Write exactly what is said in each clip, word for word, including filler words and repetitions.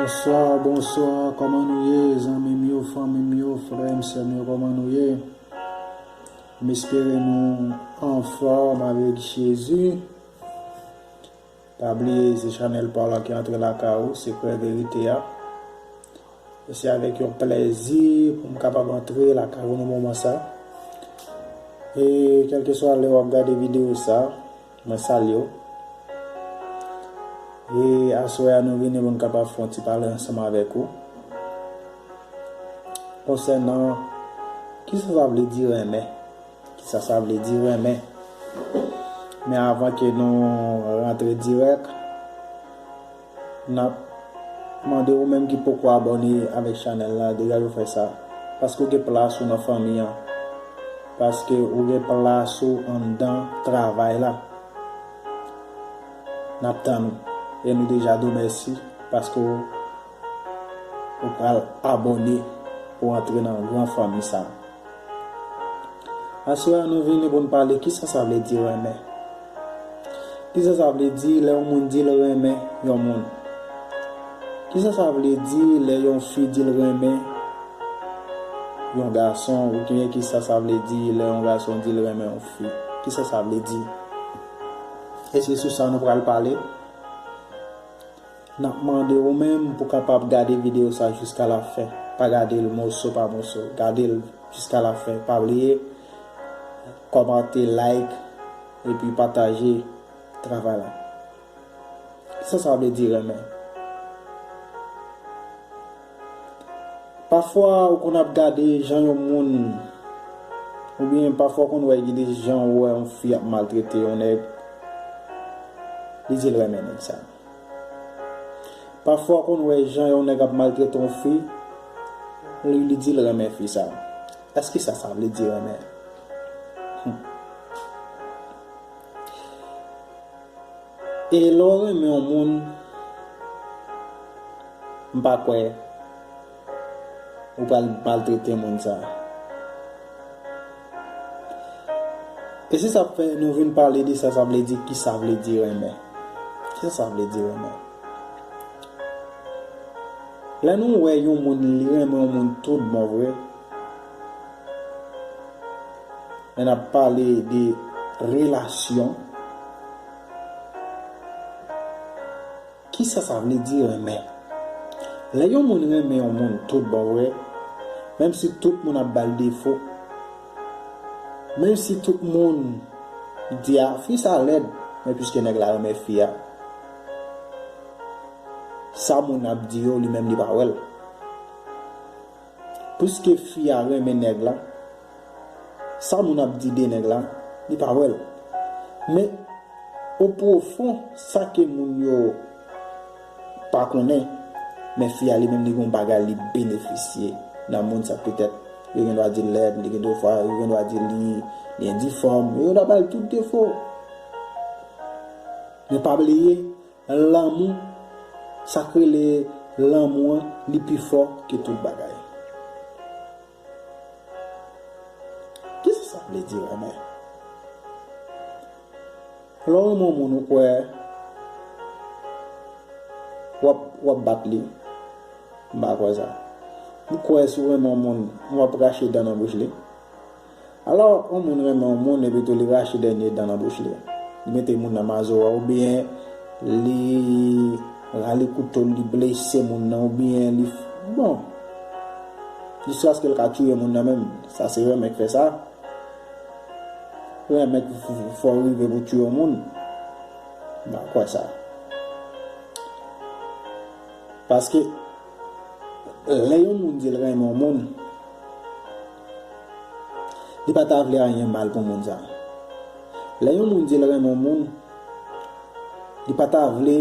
Bonswa, bonswa, kòman nou ye, zanmi m yo, fanmi m yo, frè m, sè m yo, kòman nou ye? M espere nou anfòm avèk Jezi. Pa bliye, se chanèl pa w la ki antre lakay ou, Sekrè Verite a. E se avèk yon plèzi pou m kapab antre lakay ou nan moman sa. E kèlkeswa lè w ap gade videyo sa, mwen salye w. E aswè a, nou vini pou n kapab fè yon ti pale ansanm avèk ou konsènan kisa sa vle di renmen. Kisa sa vle di renmen? Men avan ke nou rantre dirèk, n ap mande ou menm ki poko abòne avèk chanèl la, degaje w fè sa. Paske w gen plas ou nan fanmi an. Paske ou gen plas ou anndan travay la. N ap tann ou. E nou deja di w mèsi paske w, ou pral abòne pou antre nan gran fanmi sa. Aswè a nou vini pou n pale kisa sa vle di renmen. Kisa sa vle di lè yon moun di l renmen yon moun? Kisa sa vle di lè yon fi di l renmen yon gason? Oubyen kisa sa vle di lè yon gason di l renmen yon fi? Kisa sa vle di? E se sou sa nou pral pale. N ap mande ou menm pou w kapab gade videyo sa jiska la fen. Pa gade l moso pa moso. Gade l jiska la fen. Pa bliye kòmante, like, epi pataje travay la. Kisa sa vle di renmen? Pafwa ou konn ap gade jan yon moun, oubyen pafwa ou konn wè, gen de jan ou wè yon fi ap maltrete yon nèg, li di l renmen nèg sa. Pafwa ou konn wè jan yon nèg ap maltrete yon fi, li, li di l renmen fi sa. Èske sa, sa vle di renmen? Hmm. E lè w renmen yon moun, m pa kwè ou pral maltrete moun sa. E se sa k fè nou vin pale de sa, sa vle di, kisa vle di renmen. Kisa sa vle di renmen? Lè nou wè yon moun, li renmen yon moun tout bon vre, lè n ap pale de relasyon, kisa sa vle di renmen? Lè yon moun renmen yon moun tout bon vre, menm si tout moun ap ba l defo, menm si tout moun di, a, fi sa lèd, men piske nèg la renmen fi a, sa moun ap di yo, li menm li pa wè l. Piske fi a renmen nèg la, sa moun ap di de nèg la, li pa wè l. Men, o pwofon, sa ke moun yo pa konnen, men fi a li menm, li gen yon bagay li benefisye nan moun sa. Petèt, yo gen dwa di l lèd, li gen dwa, yo gen dwa di li, li endifòm, yo gen dwa ba l tout defo. Men pa bliye, lanmou, sa k rele lanmou an, li pi fò ke tout bagay. Kisa sa vle di renmen? Lè w renmen yon moun, ou kwè w ap, w ap bat li? M pa kwè sa. M kwè si w renmen yon moun, w ap rache dan nan bouch li. Alò, yon moun renmen yon moun, epi tou li rache dènye dan nan bouch li. Li mete moun nan mazora, oubyen li rale kouto l, li blese moun nan, oubyen li, bon, jiskaske l ka tiye moun nan menm. Sa se renmen k fè sa? Renmen k f-, f-, fè w rive pou tiye yon moun? M pa kwè sa. Paske, lè yon moun di l renmen yon moun, li pa ta vle anyen mal pou moun sa. Lè yon moun di l renmen yon moun, li pa ta vle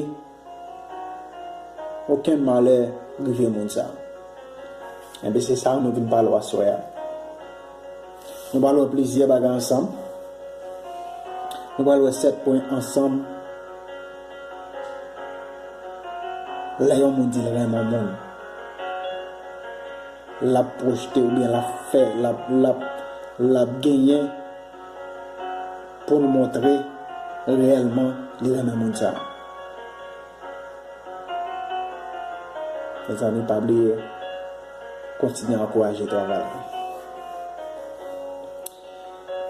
okenn malè rive moun sa. Enben, se sa nou vin pale w aswè a. Nou pral wè plizyè bagay ansanm. Nou pral wè sèt pwen ansanm. Lè yon moun di l renmen yon moun, l ap pwojte oubyen l ap fè, l ap, l ap, l ap genyen pou l montre reyèlman li renmen moun sa. Mezanmi, pa bliye kontinye ankouraje travay la.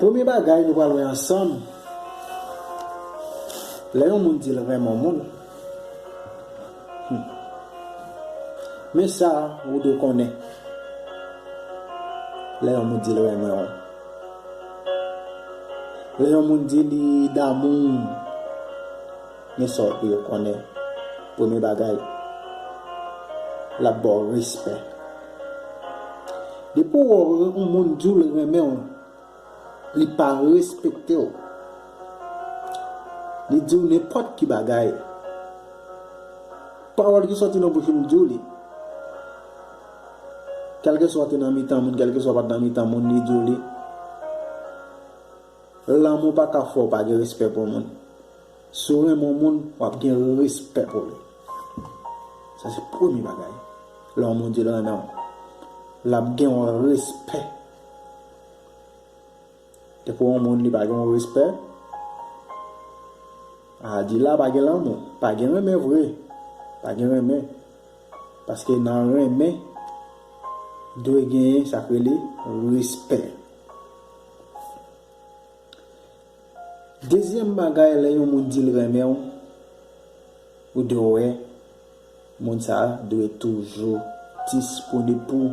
Premye bagay nou pral wè ansanm, lè yon moun di l renmen yon moun, hmm, men sa ou dwe konnen lè yon moun di l renmen w. Lè yon moun di li damou, men sa w dwe konnen. Premye bagay, l ap ba w respè. Depi w wè yon moun di w l renmen w, li pa respekte w. Li di w nenpòt ki bagay. Pawòl ki sòti nan bouch li, li di w li. Kèlkeswa w te nan mitan moun, kèlkeswa w pa t nan mitan moun, li di w li. Lanmou pa ka fè w pa gen respè pou moun. Si w renmen yon moun, w ap gen respè pou li. Sa se premye bagay. Lè yon moun di l renmen w, l ap gen yon respè. Depi yon moun li pa gen yon respè, a di la pa gen lanmou, pa gen renmen vre, pa gen renmen. Paske nan renmen, dwe genyen sa k rele respè. Dezyèm bagay, lè yon moun di l renmen w, ou dwe wè, moun sa a dwe toujou disponib pou ou.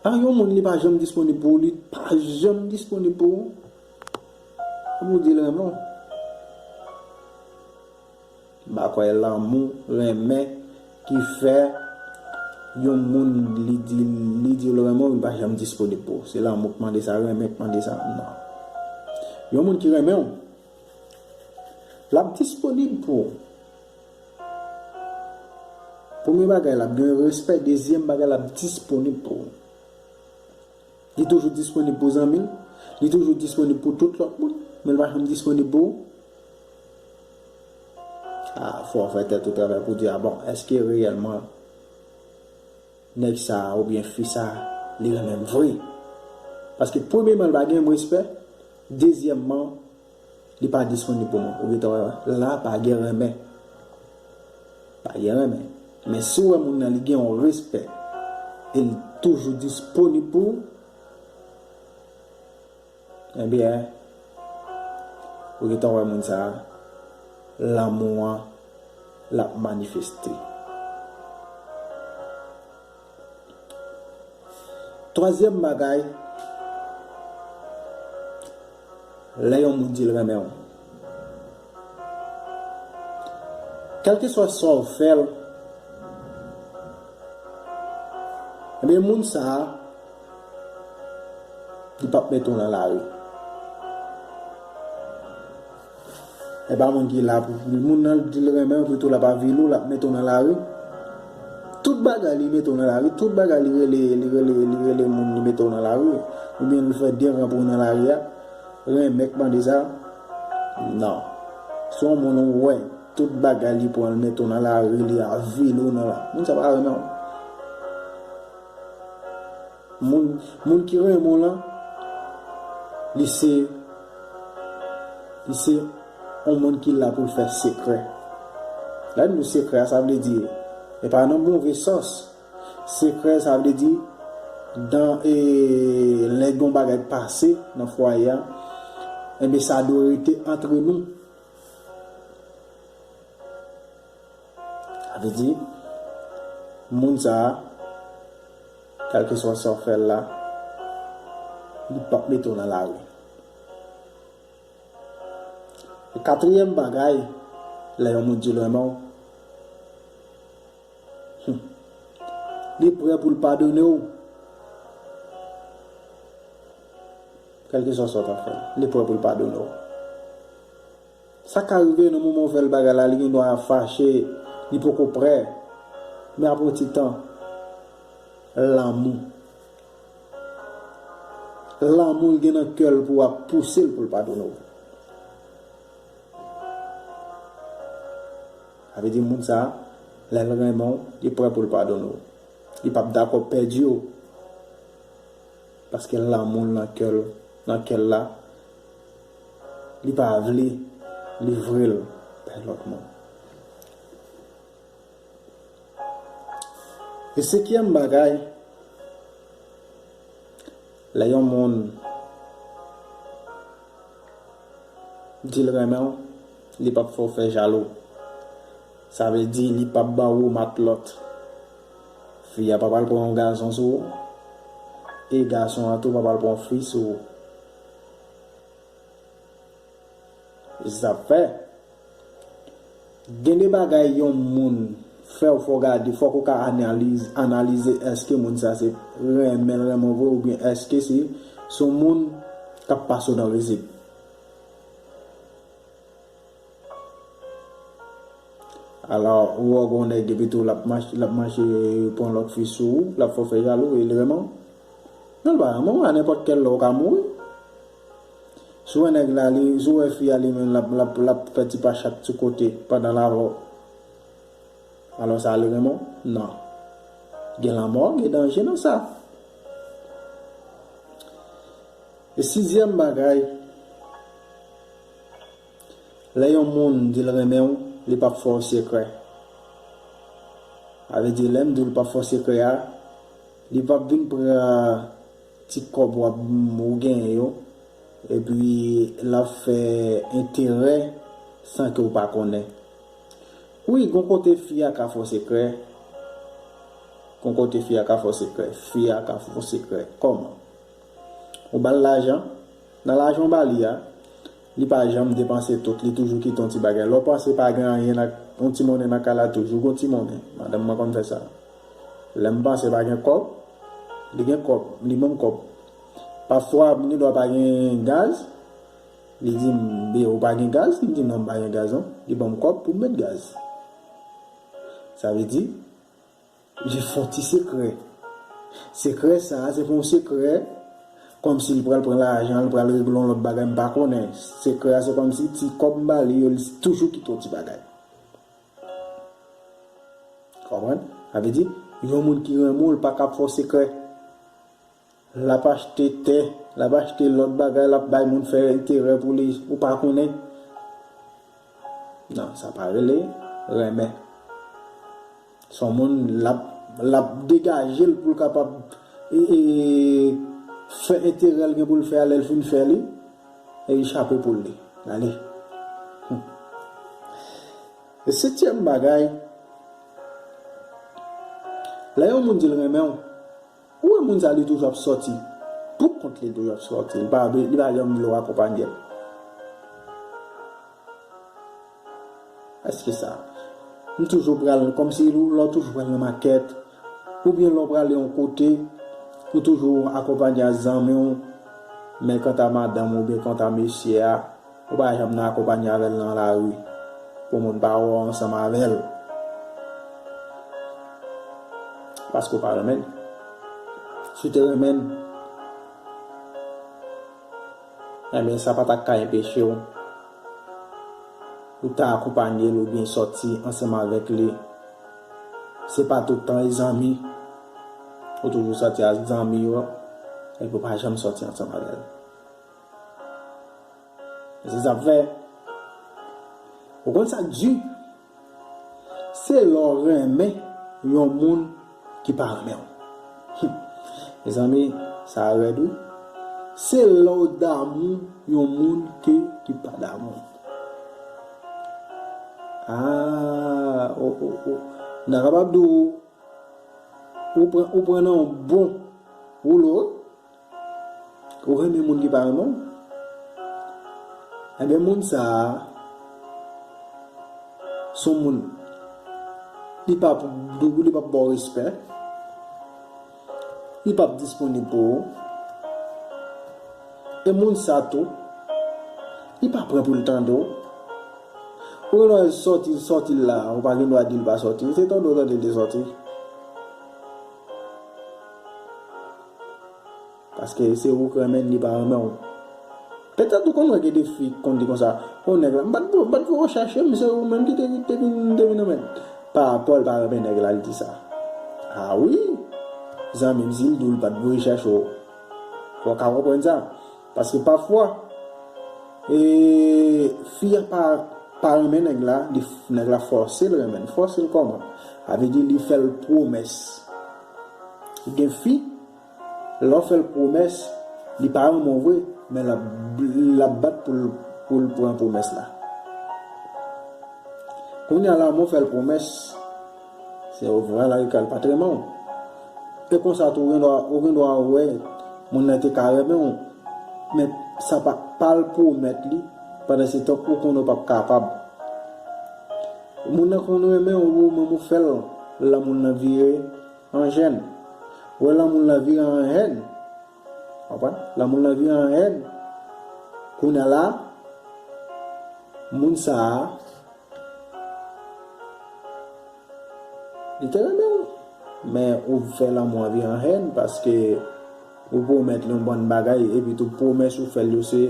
A, yon moun li pa janm disponib pou ou, li pa janm disponib pou ou. Pou di l renmen w. M pa kwè lanmou, renmen ki fè yon moun li di, li di l renmen w, li pa janm disponib pou ou. Se lanmou k mande sa, renmen k mande sa. Non. Yon moun ki renmen w, l ap disponib pou ou. Premye bagay, l ap gen respè. Dezyèm bagay, l ap disponib pou ou. Li toujou disponib pou zanmi l. Li toujou disponib pou tout lòt moun. Men l pa janm disponib pou ou. A, fò w fè tèt ou travay pou di, a bon, èske reyèlman nèg sa a oubyen fi sa a, li renmen m vre? Paske premyèman, li pa gen menm respè. Dezyèmman, li pa disponib pou mwen. Ou gentan wè, la pa gen renmen. Pa gen renmen. Men si w wè moun nan, li gen yon respè e li toujou disponib pou ou, ebyen, ou gentan wè moun sa a, lanmou an, l ap manifeste. Twazyèm bagay, lè yon moun di l renmen w, kèlkeswa sa w fè l, ebyen, moun sa a, li p ap mete w nan lari. E pa moun ki la pou moun nan di l renmen w, epi tou l ap avili w, l ap mete w nan lari. Tout bagay li mete w nan lari, tout bagay li rele, li rele, li rele moun, li mete w nan lari. Oubyen li fè deran pou w nan lari a. Renmen k mande sa? Non. Se yon moun ou wè, tout bagay li pran, l mete w nan lari, li avili w nan la. Moun sa pa renmen w. Moun, moun ki renmen w lan, li se, li se yon moun ki la pou l fè sekrè. Lè nou di sekrè a, sa vle di, e pa nan move sans. Sekrè, sa vle di, dan, e, lè gen yon bagay k pase nan fwaye a, enben, sa dwe rete antre nou. Sa vle di, moun sa a, kèlkeswa sa w fè l la, li p ap mete w nan lari. E katriyèm bagay, lè yon moun di l renmen w, hmm, li prè pou l padone w. Kèlkeswa sa w ta fè, li prè pou l padone w. Sa ka rive nan moman w fè l bagay la, li gendwa fache, li poko prè. Men apre yon ti tan, lanmou. Lanmou l gen nan kè l pou w ap pouse l pou l padone w. Sa vle di moun sa a, lè l renmen w, li prè pou l padone w. Li p ap dakò pèdi w. Paske lanmou l nan kè l, nan kè l la, li pa vle livre l bay lòt moun. E senkyèm bagay, lè yon moun di l renmen w, li p ap fè w fè jalou. Sa vle di li p ap ba w mat lòt. Fi a pa pral pran yon gason sou ou, e gason an tou pa pral pran yon fi sou ou. E se sa k fè. Gen de bagay yon moun fè w, fò w gade, fòk ou ka analize, analize èske moun sa se renmen l renmen w vre oubyen èske se, se yon moun k ap pase w nan rizib. Alò, ou wè yon nèg epi tou l ap mache, l ap mache pran lòt fi sou ou, l ap fè w fè jalou e li renmen w. Non, l pa renmen w, a nenpòt kèl lè ou ka mouri. Si w wè nèg la, li, si w wè fi a li menm, l ap, l ap, l ap fè ti pa chat sou kote pandan l avè w. Alò sa li renmen w? Non. Gen lanmò, gen danje nan sa. E sizyèm bagay, lè yon moun di l renmen w, li p ap fè w sekrè. Sa vle di, lè m di w li p ap fè w sekrè a, li p ap vin pran ti kòb w ap, ou genyen yo, epi l ap fè enterè san ke w pa konnen. Wi, gon kote fi a ka fè w sekrè. Gon kote fi a ka fè w sekrè. Fi a ka fè w sekrè. Kòman? Ou ba l lajan. Nan lajan w ba li a, li pa janm depanse tout. Li toujou kite yon ti bagay. Lè w panse pa gen anyen nan, yon ti monnen nan kay la, toujou gon ti monnen. Madanm mwen konn fè sa. Lè m panse pa gen kòb, li gen kòb. Li ban m kòb. Pafwa, m gendwa pa gen gaz. Li di m, "Byen, ou pa gen gaz?" M di, "Non, m pa gen gaz, non." Li ban m kòb pou m met gaz. Sa vle di, li fè yon ti sekrè. Sekrè sa a, se pa yon sekrè kòmsi li pral pran lajan, li pral regle yon lòt bagay, m pa konnen. Sekrè a, se kòmsi ti kòb m ba li yo, li toujou kite yon ti bagay. Konprann? Sa vle di, yon moun ki renmen w, li pa ka fè w sekrè. L ap achte tè, l ap achte lòt bagay, l ap bay moun fè enterè pou li, ou pa konnen. Non, sa pa rele renmen. Se yon moun l ap, l ap degaje l pou l kapab, e, e, fè enterè l gen pou l fè a, lè l fin fè li, e li chape pou li. Gade. E setyèm bagay, lè yon moun di l renmen w, ou wè moun sa li toujou ap sòti. Pou kont li toujou ap sòti. Li pa, li pa janm vle w akonpanye l. Èske sa? M toujou pral, kòmsi lè w toujou pral nan makèt, oubyen lè w prale yon kote, ou toujou akonpanye ak zanmi w, men kanta madanm ou oubyen kanta mesye a, ou pa janm nan akonpanye avè l nan lari pou moun pa wè w ansanm avè l. Paske w pa renmen l. Si w te renmen l, enben, sa pa t ap ka enpeche w. Ou ta akonpanye l oubyen sòti ansanm avèk li. Se pa tout tan e zanmi. Ou toujou sòti ak zanmi w, epi w pa janm sòti ansanm avè l. Se sa k fè. Ou konn sa k di? Se lè w renmen yon moun ki pa renmen w. Mezanmi, sa rèd wi. Se lè w damou yon moun ke ki pa damou. Ah, oh, oh, oh. M ta kapab di w, ou pran, ou pran nan yon bon woulo, ou renmen moun ki pa renmen w. Enben, moun sa a, se yon moun, li p ap, li p ap ba w respè, li p ap disponib pou ou. E moun sa tou, li pa prè pou l tande w. Ou gen dwa sòti, sòti la, ou pa gen dwa di l pa sòti. Se tande w tande l te sòti. Paske se ou k renmen l, li pa renmen w. Petèt ou konn wè gen de fi k konn di konsa, o nèg la, m pa t, m pa t voye chache m, se ou menm ki te, te vin, te vin renmen l. Parapò l pa renmen nèg la, li di sa. A wi, zanmi m, si l di w l pa t voye chache w, fò w ka konprann sa. Paske pafwa, e, fi a pa, pa renmen nèg la, li, nèg la fòse l renmen l. Fòse l kòman? Sa vle di li fè l pwomès. Gen fi, lè w fè l pwomès, li pa renmen w vre, men l ap, l ap bat pou l, pou l pran pwomès la. Kounye a la, mwen fè l pwomès, se vwa la li kal pa t renmen w. E konsa tou, ou gen dwa, ou gen dwa wè, moun nan te ka renmen w, men sa pa, pa l pwomèt li, pandan se tan ou konnen w p ap kapab. Moun nan konn renmen w, ou menm ou fè l, lè moun nan vire an jèn. Ou wè lè moun nan vire an jèn. Konprann? Lè moun nan vire an jèn. Kounye a la, moun sa a, li te renmen w. Men ou fè lanmou an vire an jèn paske ou pwomèt li yon bann bagay, epi tou pwomès ou fè l yo se,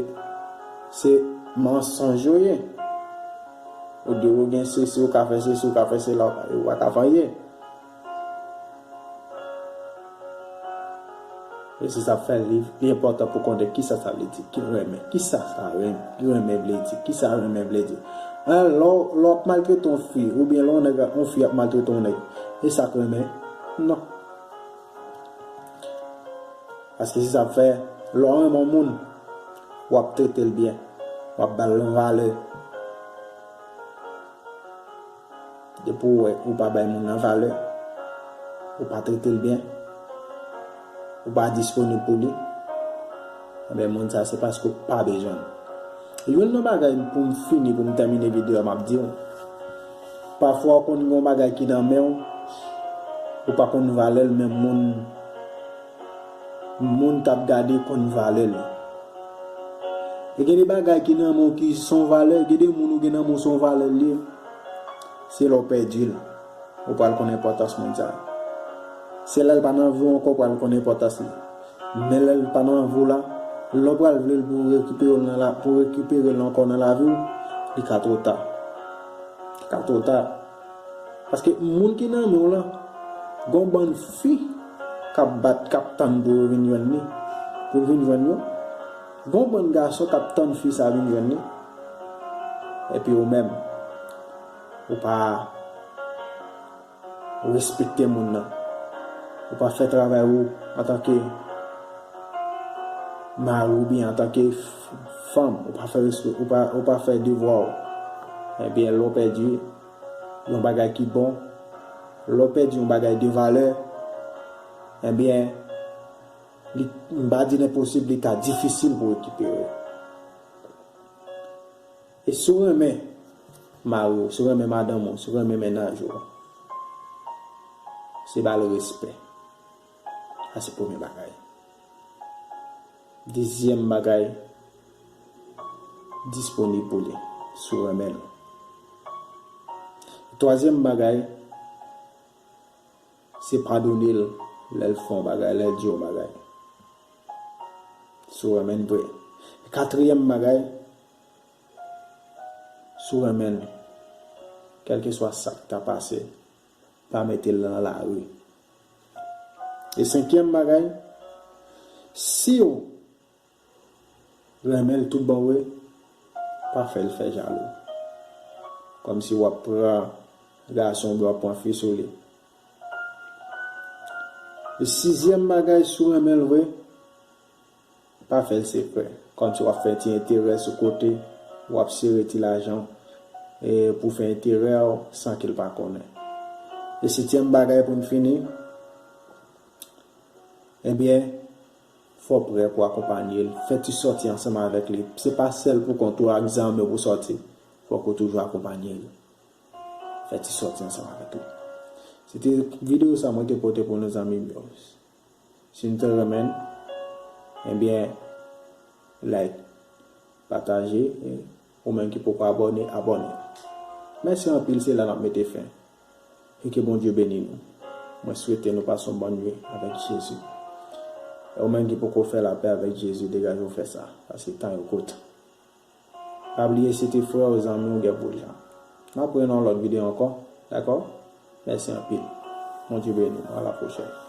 se mansonj yo ye. Ou di ou gen sesi, ou ka fè sesi, ou ka fè sela, ou pa ka fè anyen. E se sa k fè li, li enpòtan pou konnen kisa sa vle di, ki renmen, kisa sa renmen, ki renmen vle di, kisa renmen vle di. An, lè w, lè w ap maltrete yon fi, oubyen lè yon nèg, yon fi ap maltrete yon nèg, e sa k renmen? Non. Paske se sa k fè, lè w renmen yon moun, w ap trete l byen, w ap ba l valè. Depi w wè ou pa bay moun nan valè, ou pa trete l byen, ou pa disponib pou li, enben, moun sa se paske ou pa bezwen l. Youn nan bagay pou m fini, pou m tèmine videyo a, m ap di w, pafwa w konn gen yon bagay ki nan men w, ou pa konn valè l, men moun, moun k ap gade konn valè li. E gen de bagay ki nan men w ki se yon valè, gen de moun ou gen nan men w se yon valè li ye. Se lè w pèdi l, ou pral konn enpòtans moun sa a. Se lè l pa nan vi w ankò ou pral konn enpòtans li. Men lè l pa nan vi w la, lè w pral vle l pou w rekipere l nan la, pou w rekipere l ankò nan lavi w, li ka twò ta. Li ka twò ta. Paske moun ki nan men w lan, gon bann fi k ap bat, k ap tann pou yo vin jwenn li, pou l vin jwenn yo. Gon bann gason k ap tann fi sa vin jwenn li. Epi ou menm, ou pa respekte moun nan. Ou pa fè travay ou antanke mari oubyen antanke f-, fanm. Ou pa fè respe-, ou pa, ou pa fè devwa w. Ebyen, lè w pèdi yon bagay ki bon, lè w pèdi yon bagay de valè, ebyen, li, m pa di l enposib, li ka difisil pou w rekipere. E si w renmen mari w, si w renmen madanm ou, si w renmen mennaj ou, se ba l respè. Sa se premye bagay. Dezyèm bagay, disponib pou li, si w renmen l. Twazyèm bagay, se padone l lè l fè yon bagay, lè l di yon bagay. Si w renmen l vre. Katriyèm bagay, si w renmen l, kèlkeswa sa k ta pase, pa mete l nan lari. E senkyèm bagay, si w renmen l tout bon vre, pa fè l fè jalou. Kòmsi w ap pran gason oubyen w ap pran fi sou li. E sizyèm bagay, si w renmen l vre, pa fè l sekrè. Kòmsi w ap fè ti enterè sou kote, w ap sere ti lajan, e, pou fè enterè w san ke l pa konnen. E setyèm bagay pou n fini, ebyen, fò w prè pou akonpanye l. Fè ti sòti ansanm avèk li. Se pa sèl pou kont ou ak zam yo pou sòti. Fòk ou toujou akonpanye l. Fè ti sòti ansanm avèk li. Se te videyo sa mwen te pote pou nou, zanmi m yo. Si nou te renmen l, ebyen, like, pataje, e ou menm ki poko abòne, abòne. Mèsi anpil, se la n ap mete fen. E ke Bondye beni nou. Mwen swete nou pase yon bòn nuit avèk Jezi. E ou menm ki poko fè lapè avèk Jezi, degaje w fè sa, paske tan yo kout. Pa bliye, se te frè w, zanmi w, Guy Bourgeat. N ap wè nan yon lòt videyo ankò, dakò? Mèsi anpil. Bondye beni nou. A la pwochèn.